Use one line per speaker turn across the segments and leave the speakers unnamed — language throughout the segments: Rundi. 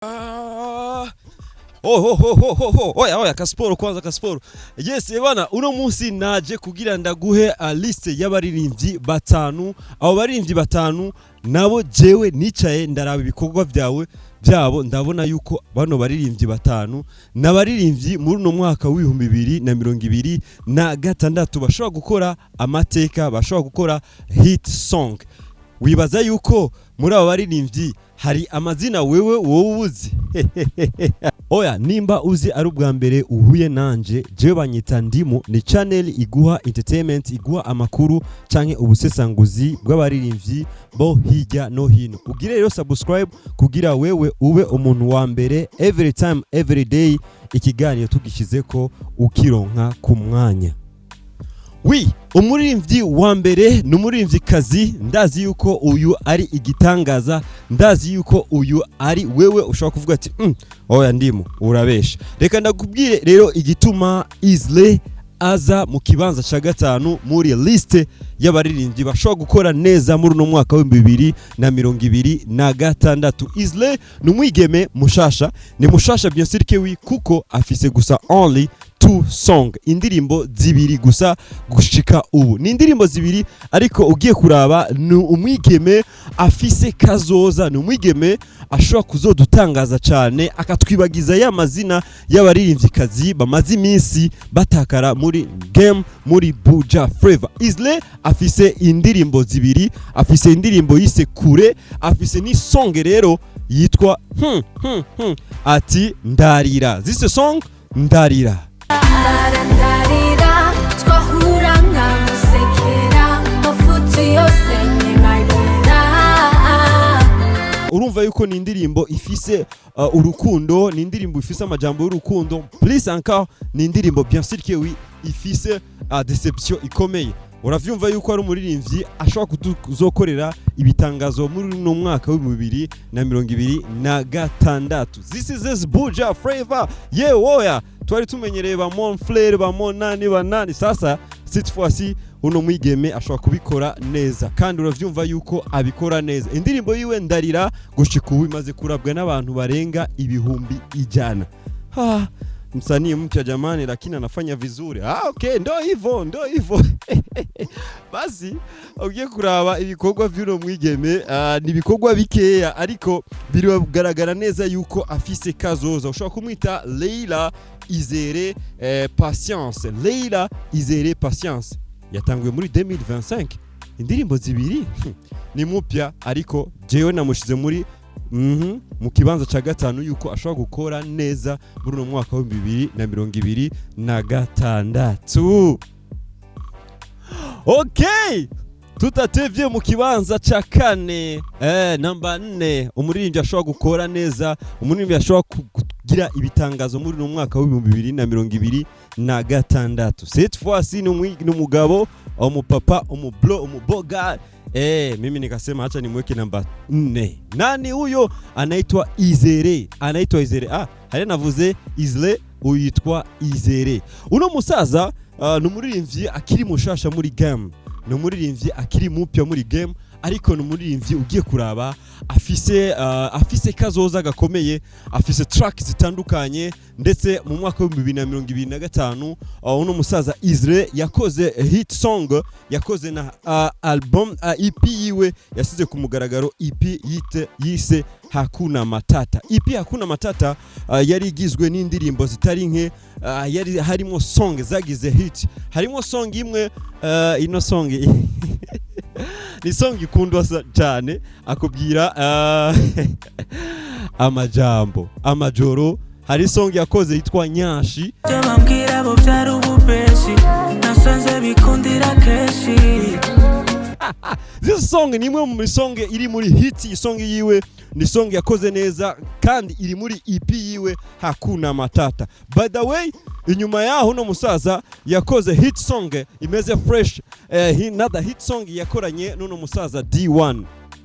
Ah. Oh, ho ho ho ho ho, oya oya, kasiporo kwanza, kasiporo. Yes bana, uno munsi naje kugira ndaguhe liste y'abaririmbyi batanu. Abo baririmbyi batanu nabo jewe nicaye ndaraba ibikorwa byawe byabo, ndabona yuko bano baririmbyi batanu n'abaririmbyi muri uno mwaka w'2026 bashobora gukora amateka, bashobora gukora hit song. Wibaza yuko muri abo baririmbyi hari amazina wewe wowe uzi? Oya, nimba uzi ari ubwa mbere uhuye nanje, jewe banyita Ndimu. Ni channel iguha entertainment, iguha amakuru canke ubusesanguzi bw'abaririmbyi bo hirya no hino. Ugire rero subscribe kugira wewe ube umuntu wa mbere, every time, every day, ikiganiro tugishizeko ukironka ku mwanya. Wi umuririmbyi wa mbere ni umuririmbyikazi. Ndazi yuko uyu ari igitangaza, ndazi yuko uyu ari wewe ushobora kuvuga ati oya Ndimu, urabesha." Reka ndakubwire rero igituma Isle aza mu kibanza cya gatanu muri liste y'abaririmbyi bashobora gukora neza muri uno mwaka w'2026. Isle ni umwigeme mushasha, ni mushasha bien sûr que oui, kuko afise gusa only two song, indirimbo zibiri gusa gushika ubu. Ni indirimbo zibiri, ariko ugiye kuraba ni umwigeme afise kazoza, ni umwigeme ashobora kuzodutangaza cyane, akatwibagiza ya mazina y'abaririmvyikazi bamaze iminsi batakara muri game, muri Buja Flavor. Isle afise indirimbo zibiri, afise indirimbo yise "Kure", afise ni song rero yitwa ati "Ndarira". This song "Ndarira".
Ndarira, twahura nkamusekera, mafuti yose nkibagira.
Urumva yuko ni indirimbo ifise urukundo, ni indirimbo ifise amajambo y'urukundo. Plus encore ni indirimbo, bien sûr que oui, ifise déception ikomeye. Uravyumva yuko ari umuririmbyi ashobora kuzokorera ibitangazo muri uno mwaka w'2026. This is this Buja Flavor. Yewoya, twari tumenyereye ba Mon Flair, ba Monani, ba nani. Sasa cette fois-ci uno mwigeme ashobora kubikora neza, kandi uravyumva yuko abikora neza. Indirimbo yiwe "Ndarira" gushika ubu imaze kurabwa n'abantu barenga 100,000. Ha, msanii mpya jamani, lakini anafanya vizuri. Ah, okay, ndo hivyo, ndo hivyo. Basi ugiye kuraba ibikorwa vy'uno mwigeme, ni ibikorwa bikeya, ariko biragaragara neza yuko afise kazoza. Ushobora kumwita Leila Izere Patience. Leila Izere Patience yatanguye muri 2025, indirimbo zibiri. Ni mupya, ariko jewe namushize muri mu kibanza ca gatanu yuko ashobora gukora neza muri uno mwaka w'2026. Okay, tutatevye, mu kibanza ca kane, namba 4, umuririmbyi ashobora gukora neza, umuririmbyi ashobora kugira ibitangazo muri uno mwaka w'2026. Cette fois-ci ni umugabo, umupapa, umublo, umuboga. Mimi nikasema acha nimweke namba 4. Nani huyo? Anaitwa Izere, anaitwa Izere. Ah, hari navuze Izle, uyitwa Izere. Uno musaza ni umuririmbyi akiri mushasha muri game, ni umuririmbyi akiri mupya muri game, ariko ni umuririmbyi ugiye kuraba afise kazoza gakomeye, afise track zitandukanye. Ndetse mu mwaka w'2025 uno musaza Izre yakoze hit song, yakoze na album, EP yiwe yasize ku mugaragaro, EP yise "Hakuna Matata". EP "Hakuna Matata" yari igizwe n'indirimbo zitari nke, yari harimo song zagize hit, harimo song imwe, ino song ni song ikundwa cyane, akubwira amajambo amajoro. Hari song yakoze yitwa "Nyashi".
Ibyo bambwira bo byari ububeshi, nasanze bikundira kenshi.
This song ni imwe mu song iri muri hit. Song yiwe ni song yakoze neza kandi iri muri EP yiwe "Hakuna Matata". By the way, inyuma yaho uno musaza yakoze hit song imeze fresh, another hit song yakoranye n'uno musaza D1.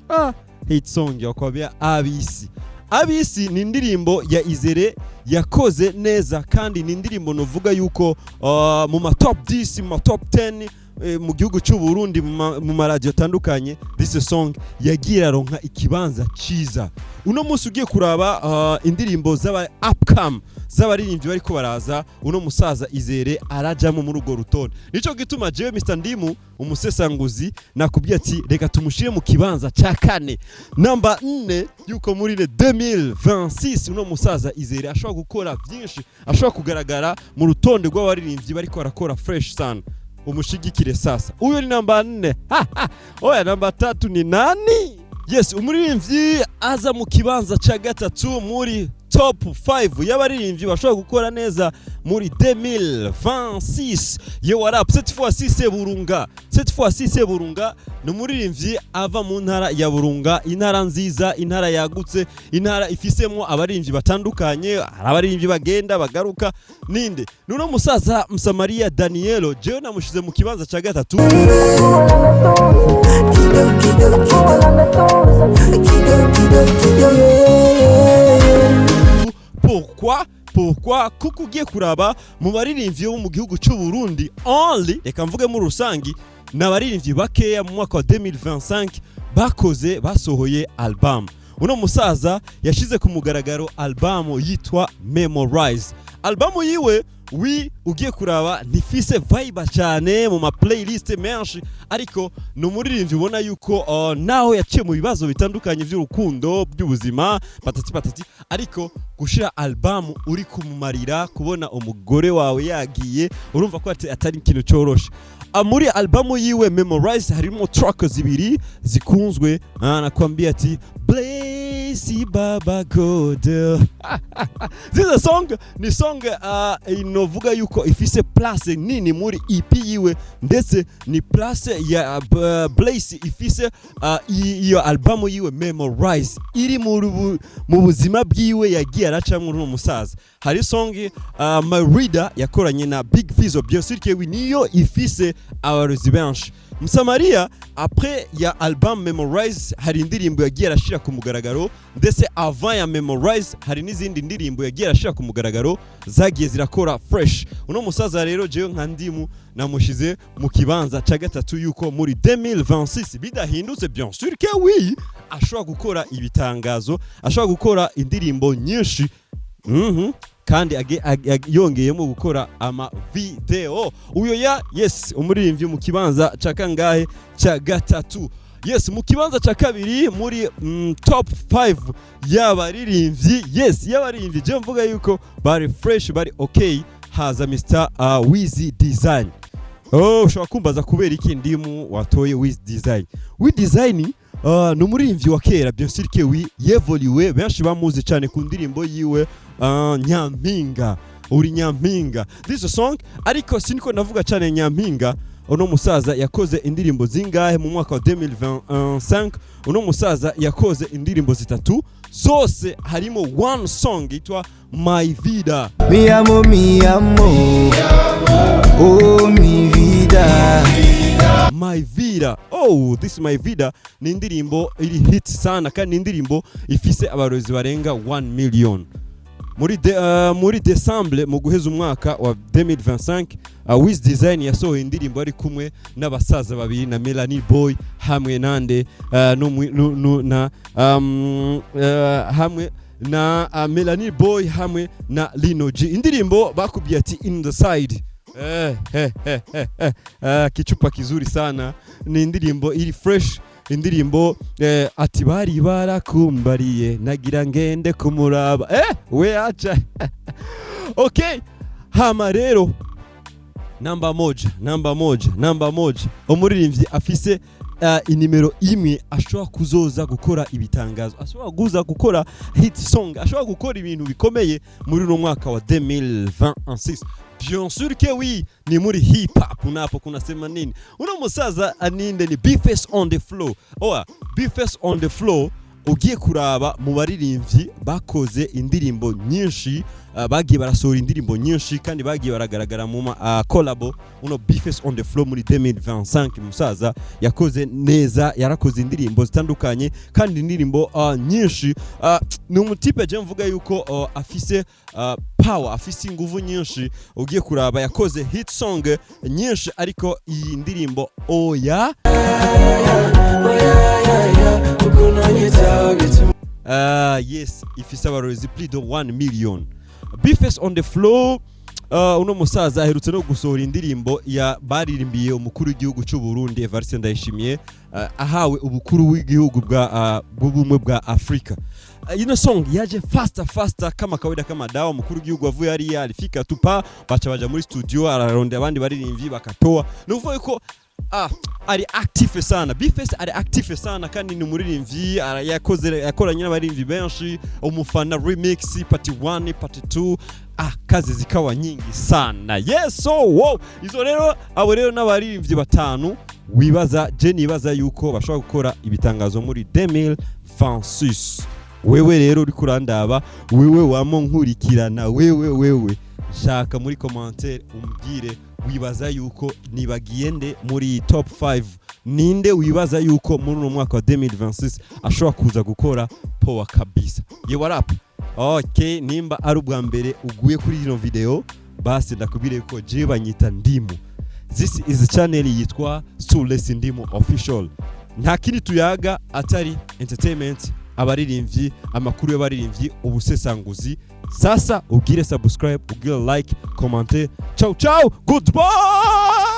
Ah, hit song yakwabia "Abisi". "Abisi" ni indirimbo ya Izere yakoze neza, kandi ni indirimbo novuga yuko mu ma top 10, mu ma top 10. mu gihugu cy'u Burundi, mu maradiyo atandukanye, this song yagiye iraronka ikibanza ciza. Uno munsi ugiye kuraba indirimbo z'aba upcom, z'abaririmbyi bariko baraza, uno musaza Izere arajamo muri urwo rutonde. Nico gituma jewe Mr Ndimu umusesanguzi nakubwiye ati reka tumushire mu kibanza ca kane, namba 4, yuko muri le 2026 uno musaza Izere ashobora gukora byinshi, ashobora kugaragara mu rutonde rw'abaririmbyi bariko barakora fresh sana. Umushigikire. Sasa huyo ni namba 4. Oya, namba 3 ni nani? Yes, umuririmbyi aza mu kibanza ca gatatu muri top 5 y'abaririmbyi bashobora gukora neza muri 2026. Yo, what up? Cette fois-ci c'est Burunga, cette fois-ci c'est Burunga. Ni umuririmbyi ava mu ntara ya Burunga, intara nziza, intara yagutse, intara ifisemo abaririmbyi batandukanye. Hari abaririmbyi bagenda bagaruka. Ninde? Nuno musaza Msamaria Danielo. Jewe namushize mu kibanza ca gatatu.
Kido, kido, kido, kido, kido, kido, yeah.
Pourquoi? Pourquoi? Kuko ugiye kuraba mu baririmbyi bo mu gihugu cy'u Burundi only, reka mvuge muri rusangi, ni abaririmbyi bakeya mu mwaka wa 2025 bakoze, basohoye album. Uno musaza yashize ku mugaragaro album yitwa Memorize. Album yiwe wi ugiye kuraba ntifise vibe cyane mu ma playlist menshi, ariko ni umuririmbyi ubona yuko naho yaciye mu bibazo bitandukanye by'urukundo, by'ubuzima, patati patati, ariko gushira album uri kumumarira kubona umugore wawe yagiye, urumva ko atari ikintu cyoroshe. Muri albamu yiwe Memorize harimo track zibiri zikunzwe. Nakwambia ati "Bless Baba God". This song ni song inovuga yuko ifise place nini muri EP yiwe, ndetse ni place ya Blaze ifise iyo albamu yiwe Memorize iri mu buzima bwiwe yagiye aracamwo uno musaza. Hari song My Reader yakoranye na Big Fizzo, bien sûr que oui, niyo ifise abarozi benshi. Msamaria, après ya album Memorize, hari indirimbo yagiye arashira ku mugaragaro, ndetse avant ya Memorize hari n'izindi ndirimbo yagiye arashira ku mugaragaro zagiye zirakora fresh. Uno musaza rero, jewe nka Ndimu namushize mu kibanza ca gatatu, yuko muri 2026 bidahindutse, bien sûr que oui, ashobora gukora ibitangazo, ashobora gukora indirimbo nyinshi. Kandi yongeyemo gukora ama video. Uyo ya yes, umuririmbyi mu kibanza ca kangahe? Ca gatatu. Yes, mu kibanza ca kabiri muri top 5 y'abaririmbyi, yes, y'abaririmbyi je mvuga yuko bari fresh, bari okay, haza Mr Wiz Design. Oh, ushobora kumbaza kubera iki Ndimu watoye Wiz Design. Wiz Design ni umuririmbyi wa kera, bien sûr que oui, yevoliwe, benshi bamuzi cyane ku ndirimbo yiwe Nyampinga, uri Nyampinga, this song. Ariko siniko ndavuga cyane Nyampinga. Uno musaza yakoze indirimbo zingahe mu mwaka wa 2025? Uno musaza yakoze indirimbo zitatu, zose harimo one song yitwa My Vida.
Mi amo, mi amo, oh mi vida.
My Vida, oh, this My Vida ni indirimbo iri hit sana, kandi ni indirimbo ifise abarozi barenga 1 million. Muri Decembre, mu guheza umwaka wa 2025, Wiz Design yasohoye indirimbo ari kumwe n'abasaza babiri, na Melanie Boy hamwe nande n'umwi- nu, nu, na hamwe na Melanie Boy hamwe na Lino G. Indirimbo bakubwiye ati "In the Side". Eh. Kichupa kizuri sana, ni indirimbo iri fresh, indirimbo ati bari barakumbariye nagira ngende kumuraba we acha. Okay, hama rero namba moja, namba moja, namba moja, umuririmbyi afise inimero imwe ashobora kuzoza gukora ibitangazo, ashobora kuza gukora hit song, ashobora gukora ibintu bikomeye muri uno mwaka wa 2026, bien sûr que oui, ni muri hip hop napo kunasema nini? Uno musaza aninde? Ni Bface on the Floor. Oa, Bface on the Floor. Ugiye kuraba mu baririmbyi bakoze indirimbo nyinshi, bagiye barasohora indirimbo nyinshi kandi bagiye baragaragara mu ma collabo, uno B-Face on the floor muri 2025, musaza yakoze neza, yarakoze indirimbo zitandukanye kandi indirimbo nyinshi. Ni umutipe je mvuga yuko afise power, afise inguvu nyinshi. Ugiye kuraba yakoze hit song nyinshi, ariko iyi ndirimbo Oya
Oya, ukuntu unyitaho bituma
Yes, ifise abarorezi plus de 1 million. B-Face on the floor, uno musaza aherutse no gusohora indirimbo ya baririmbiye umukuru w'igihugu cy'u Burundi Evariste Ndayishimiye, ahawe ubukuru w'igihugu bwa bw'ubumwe bwa Afrika. Ino song yaje faster faster kama kawaida, kama dawa. Umukuru w'igihugu avuye hariya, alifika tupa, baca baja muri studio, ararondera abandi baririmbyi bakatoa. Ni ukuvuga ko ari active sana, B-Face ari active sana kandi ni umuririmbyi yakoze, yakoranye n'abaririmbyi benshi, Umufana remix part 1, part 2, kazi zikawa nyingi sana. Yes, so wow, izo rero, abo rero n'abaririmbyi batanu wibaza, je nibaza yuko bashobora gukora ibitangazo muri 2026. Wewe rero uri kurandaba, wewe wamo nkurikirana, wewe shaka muri commentaire umbwire wibaza yuko nibagiye nde muri top 5. Ninde wibaza yuko muri uno mwaka wa 2026 ashobora kuza gukora power kabisa? Ye, what up? Okay, nimba ari ubwa mbere uguye kuri ino video, basi ndakubwire ko je banyita Ndimu. This is channel yitwa Sules Ndimu Official. Nta kindi tuyaga atari entertainment, abaririmbyi, amakuru y'abaririmbyi, ubusesanguzi. Sasa ubwire subscribe, ubwire like, commenter. Ciao ciao, goodbye.